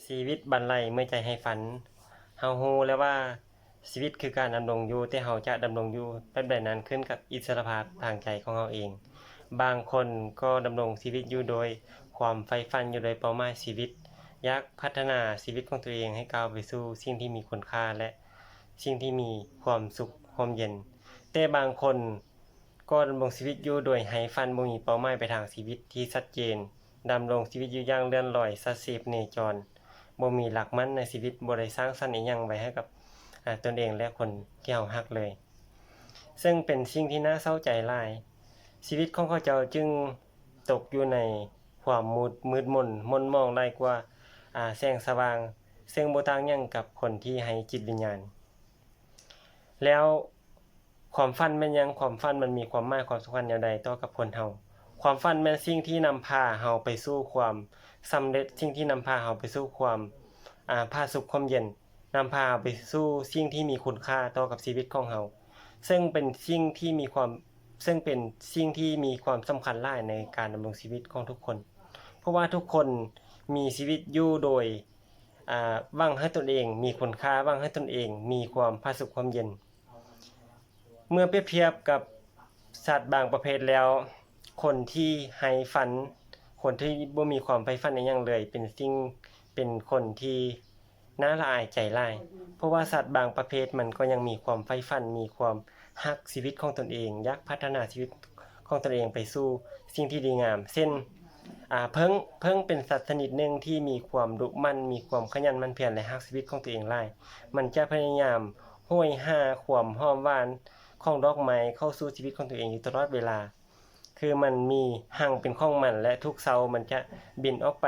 ຊີວິດບັນໄລເມື່ອໃຈໃຫ້ຝັນ. ເຮົາຮູ້ແລ້ວວ່າຊີວິດຄືການດຳລົງຢູ່, ແຕ່ເຮົາຈະດຳລົງຢູ່ແບບໃດນັ້ນຂຶ້ນກັບອິດສະຫຼະພາບທາງໃຈຂອງເຮົາເອງ. ບາງຄົນກໍດຳລົງຊີວິດຢູ່ໂດຍຄວາມໃຝ່ຝັນ, ຢູ່ໂດຍເປົ້າໝາຍຊີວິດ, ຢາກພັດທະນາຊີວິດຂອງຕົວເອງໃຫ້ກ້າວໄປສູ່ສິ່ງທີ່ມີຄຸນຄ່າ ແລະ ສິ່ງທີ່ມີຄວາມສຸກຮ່ມເຢັນ. ແຕ່ບາງຄົນ ກໍດຳລົງຊີວິດຢູ່ໂດຍໄຮ້ຝັນ, ບໍ່ມີເປົ້າໝາຍປາຍທາງຊີວິດທີ່ຊັດເຈນ, ດຳລົງຊີວິດຢູ່ຢ່າງເລື່ອນລອຍ, ສະເສບເນຈອນ, ບໍ່ມີຫຼັກໝັ້ນໃນຊີວິດ, ບໍ່ໄດ້ສ້າງສັນອີ່ຫຍັງໄວ້ໃຫ້ກັບ ອາ ຕົນເອງ ແລະ ຄົນທີ່ເຮົາຮັກເລີຍ, ເຊິ່ງເປັນສິ່ງທີ່ໜ້າເສົ້າໃຈຫຼາຍ. ຊີວິດຂອງເຂົາເຈົ້າຈຶ່ງຕົກຢູ່ໃນຄວາມມືດ, ມືດມົນ, ໝົນໝອງຫຼາຍກວ່າ ອາ ແສງສະຫວ່າງ, ເຊິ່ງບໍ່ຕ່າງຫຍັງກັບຄົນທີ່ໄຮ້ຈິດວິນຍານ. ແລ້ວ ຄວາມຝັນແມ່ນຫຍັງ? ຄວາມຝັນມັນມີຄວາມໝາຍຄວາມສຳຄັນແນວໃດຕໍ່ກັບຄົນເຮົາ? ຄວາມຝັນແມ່ນສິ່ງທີ່ນຳພາເຮົາໄປສູ່ຄວາມສຳເລັດ, ສິ່ງທີ່ນຳພາເຮົາໄປສູ່ຄວາມ ອາ ຜາສຸກຮົ່ມເຢັນ, ນຳພາເຮົາໄປສູ່ສິ່ງທີ່ມີຄຸນຄ່າຕໍ່ກັບຊີວິດຂອງເຮົາ, ເຊິ່ງເປັນສິ່ງທີ່ມີຄວາມ ເຊິ່ງເປັນສິ່ງທີ່ມີຄວາມສຳຄັນຫຼາຍໃນການດຳລົງຊີວິດຂອງທຸກຄົນ, ເພາະວ່າທຸກຄົນມີຊີວິດຢູ່ໂດຍ ອາ ຫວັງໃຫ້ຕົນເອງມີຄຸນຄ່າ, ຫວັງໃຫ້ຕົນເອງມີຄວາມຜາສຸກຮົ່ມເຢັນ. ເມື່ອປຽບທຽບກັບສັດບາງປະເພດແລ້ວ, ຄົນທີ່ໄຮ້ຝັນ, ຄົນທີ່ບໍ່ມີຄວາມໃຝ່ຝັນອີ່ຫຍັງເລີຍ, ເປັນສິ່ງ, ເປັນຄົນທີ່ໜ້າລະອາຍໃຈຫຼາຍ, ເພາະວ່າສັດບາງປະເພດມັນກໍຍັງມີຄວາມໃຝ່ຝັນ, ມີຄວາມຮັກຊີວິດຂອງຕົນເອງ, ຢາກພັດທະນາຊີວິດຂອງຕົນເອງໄປສູ່ສິ່ງທີ່ດີງາມ, ເຊັ່ນ ອາ ເຜິ້ງ, ເຜິ້ງເປັນສັດຊະນິດໜຶ່ງທີ່ມີຄວາມດຸໝັ່ນ, ມີຄວາມຂະຫຍັນໝັ່ນພຽນ ແລະ ຮັກຊີວິດຂອງຕົວເອງຫຼາຍ. ມັນຈະພະຍາຍາມໂຫຍຫາຄວາມຫອມຫວານຂອງດອກໄມ້ເຂົ້າສູ່ຊີວິດຂອງຕົວເອງຢູ່ຕະຫຼອດເວລາ. ຄືມັນມີຮັງເປັນຂອງມັນ ແລະ ທຸກເຊົ້າມັນຈະບິນອອກໄປ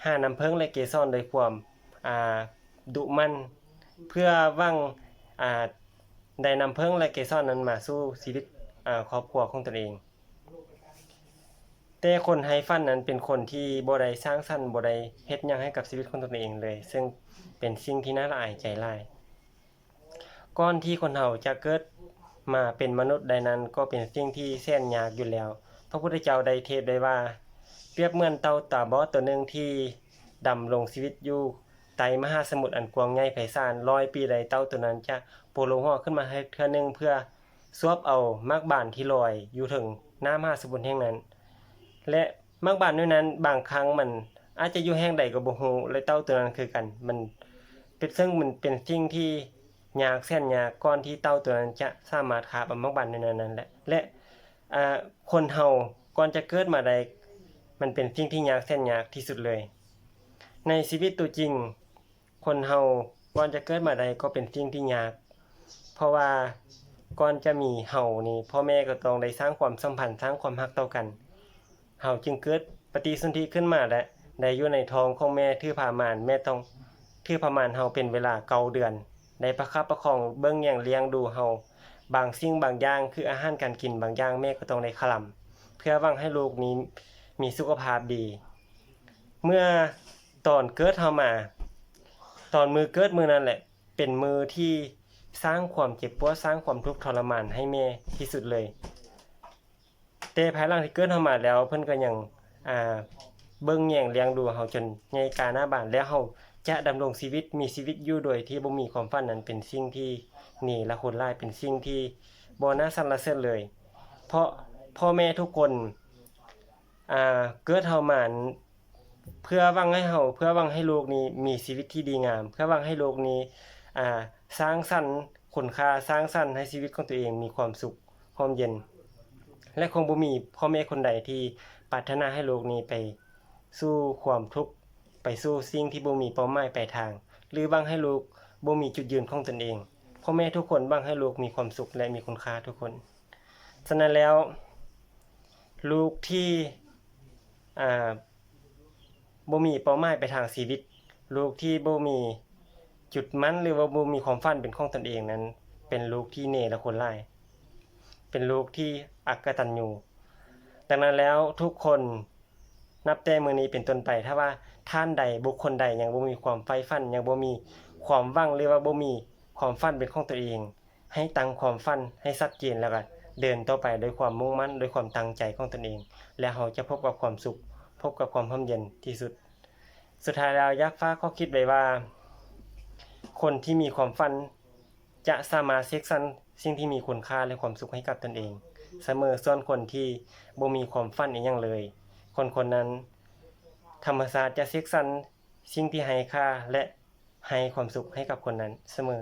ຫານ້ຳເຜິ້ງ ແລະ ເກສອນໂດຍຄວາມ ອາ ດຸໝັ່ນ ເພື່ອຫວັງ ອາ ໄດ້ນ້ຳເຜິ້ງ ແລະ ເກສອນນັ້ນມາສູ່ຊີວິດ ອາ ຄອບຄົວຂອງຕົນເອງ. ແຕ່ຄົນໄຮ້ຝັນນັ້ນເປັນຄົນທີ່ບໍ່ໄດ້ສ້າງສັນ, ບໍ່ໄດ້ເຮັດຫຍັງໃຫ້ກັບຊີວິດຂອງຕົນເອງເລີຍ, ເຊິ່ງເປັນສິ່ງທີ່ໜ້າລະອາຍໃຈຫຼາຍ. ກ່ອນທີ່ຄົນເຮົາຈະເກີດມາເປັນມະນຸດໄດ້ນັ້ນ ກໍເປັນສິ່ງທີ່ແສນຍາກຢູ່ແລ້ວ. ພະພຸດທະເຈົ້າໄດ້ເທດໄວ້ວ່າ, ປຽບເໝືອນເຕົ່າຕາບອດຕົວໜຶ່ງທີ່ດຳລົງຊີວິດຢູ່ໃຕ້ມະຫາສະໝຸດອັນກວ້າງໃຫຍ່ໄພສານ, ຮ້ອຍປີໃດເຕົ່າຕົວນັ້ນຈະໂປໂລຫົວຂຶ້ນມາໃຫ້ເທື່ອໜຶ່ງ ເພື່ອສວບເອົາໝາກບານທີ່ລອຍຢູ່ເທິງນ້ຳມະຫາສະໝຸດແຫ່ງນັ້ນ ແລະ ໝາກບານໜ່ວຍນັ້ນບາງຄັ້ງມັນອາດຈະຢູ່ແຫ່ງໃດກໍບໍ່ຮູ້ ແລະ ເຕົ່າຕົວນັ້ນຄືກັນ. ມັນເປັນ, ເຊິ່ງມັນເປັນສິ່ງທີ່ຍາກແສນຍາກ ກ່ອນທີ່ເຕົ່າຕົວນັ້ນຈະສາມາດຄາບເອົາໝາກບານໜ່ວຍນັ້ນ ແລະ ແລະ ອາ ຄົນເຮົາກ່ອນຈະເກີດມາໄດ້ ມັນເປັນສິ່ງທີ່ຍາກແສນຍາກທີ່ສຸດເລີຍ. ໃນຊີວິດຕົວຈິງ, ຄົນເຮົາກ່ອນຈະເກີດມາໄດ້ກໍເປັນສິ່ງທີ່ຍາກ, ເພາະວ່າກ່ອນຈະມີເຮົານີ້ ພໍ່ແມ່ກໍຕ້ອງໄດ້ສ້າງຄວາມສຳພັນ, ສ້າງຄວາມຮັກຕໍ່ກັນ. ເຮົາຈຶ່ງເກີດປະຕິສົນທິຂຶ້ນມາ ແລະ ໄດ້ຢູ່ໃນທ້ອງຂອງແມ່ຖືພາມານ, ແມ່ຕ້ອງຖືພາມານເຮົາເປັນເວລາເກົ້າເດືອນ, ໄດ້ປະຄັບປະຄອງເບິ່ງແຍງລ້ຽງດູເຮົາ. ບາງສິ່ງບາງຢ່າງ ຄືອາຫານການກິນບາງຢ່າງ ແມ່ກໍຕ້ອງໄດ້ຂະລຳ ເພື່ອຫວັງໃຫ້ລູກນີ້ມີສຸຂະພາບດີ. ເມື່ອຕອນເກີດເຮົາມາ, ຕອນມື້ເກີດມື້ນັ້ນແຫຼະ ເປັນມື້ທີ່ສ້າງຄວາມເຈັບປວດ, ສ້າງຄວາມທຸກທໍລະມານໃຫ້ແມ່ທີ່ສຸດເລີຍ. ແຕ່ພາຍຫຼັງທີ່ເກີດເຮົາມາແລ້ວ ເພິ່ນກໍຍັງ ອາ ເບິ່ງແຍງລ້ຽງດູເຮົາຈົນໃຫຍ່ກາໜ້າບານ, ແລ້ວເຮົາຈະດຳລົງຊີວິດ, ມີຊີວິດຢູ່ໂດຍທີ່ບໍ່ມີຄວາມຝັນນັ້ນ ເປັນສິ່ງທີ່ເນລະຄຸນຫຼາຍ, ເປັນສິ່ງທີ່ບໍ່ໜ້າສັນລະເສີນເລີຍ. ເພາະພໍ່ແມ່ທຸກຄົນ ອາ ເກີດເຮົາມາ ເພື່ອຫວັງໃຫ້ເຮົາ, ເພື່ອຫວັງໃຫ້ລູກນີ້ມີຊີວິດທີ່ດີງາມ, ເພື່ອຫວັງໃຫ້ລູກນີ້ ອາ ສ້າງສັນຄຸນຄ່າ, ສ້າງສັນໃຫ້ຊີວິດຂອງຕົວເອງມີຄວາມສຸກ ຮ່ມເຢັນ ແລະ ຄົງບໍ່ມີພໍ່ແມ່ຄົນໃດທີ່ປາດຖະໜາໃຫ້ລູກນີ້ໄປສູ່ຄວາມທຸກ, ໄປສູ່ສິ່ງທີ່ບໍ່ມີເປົ້າໝາຍປາຍທາງ ຫຼື ຫວັງໃຫ້ລູກບໍ່ມີຈຸດຢືນຂອງຕົນເອງ. ພໍ່ແມ່ທຸກຄົນຫວັງໃຫ້ລູກມີຄວາມສຸກ ແລະ ມີຄຸນຄ່າທຸກຄົນ. ສະນັ້ນແລ້ວ ລູກທີ່ ອາ ບໍ່ມີເປົ້າໝາຍໄປທາງຊີວິດ, ລູກທີ່ບໍ່ມີຈຸດໝັ້ນ ຫຼືວ່າບໍ່ມີຄວາມຝັນເປັນຂອງຕົນເອງນັ້ນ ເປັນລູກທີ່ເນລະຄຸນຫຼາຍ, ເປັນລູກທີ່ອະກະຕັນຍູ. ດັ່ງນັ້ນແລ້ວ ທຸກຄົນ ນັບແຕ່ມື້ນີ້ເປັນຕົ້ນໄປ, ຖ້າວ່າທ່ານໃດ, ບຸກຄົນໃດຍັງບໍ່ມີຄວາມໃຝ່ຝັນ, ຍັງບໍ່ມີຄວາມຫວັງ ຫຼືວ່າບໍ່ມີຄວາມຝັນເປັນຂອງຕົນເອງ, ໃຫ້ຕັ້ງຄວາມຝັນໃຫ້ຊັດເຈນ ແລ້ວກໍເດີນຕໍ່ໄປດ້ວຍຄວາມມຸ່ງໝັ້ນ, ດ້ວຍຄວາມຕັ້ງໃຈຂອງຕົນເອງ, ແລ້ວເຮົາຈະພົບກັບຄວາມສຸກ, ພົບກັບຄວາມຮົ່ມເຢັນທີ່ສຸດ. ສຸດທ້າຍແລ້ວ ຢາກຝາກຂໍ້ຄິດໄວ້ວ່າ ຄົນທີ່ມີຄວາມຝັນຈະສາມາດເສກສັນສິ່ງທີ່ມີຄຸນຄ່າ ແລະ ຄວາມສຸກໃຫ້ກັບຕົນເອງສະເໝີ, ສ່ວນຄົນທີ່ບໍ່ມີຄວາມຝັນອີ່ຫຍັງເລີຍ, ຄົນໆນັ້ນ ທຳມະຊາດຈະເສກສັນສິ່ງທີ່ໄຮ້ຄ່າ ແລະ ໃຫ້ຄວາມສຸກໃຫ້ກັບຄົນນັ້ນສະເໝີ.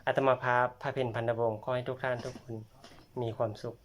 ອາດຕະມາພາບ ພະເພັນ ພັນດາວົງ ຂໍໃຫ້ທຸກທ່ານທຸກຄົນມີຄວາມສຸກ.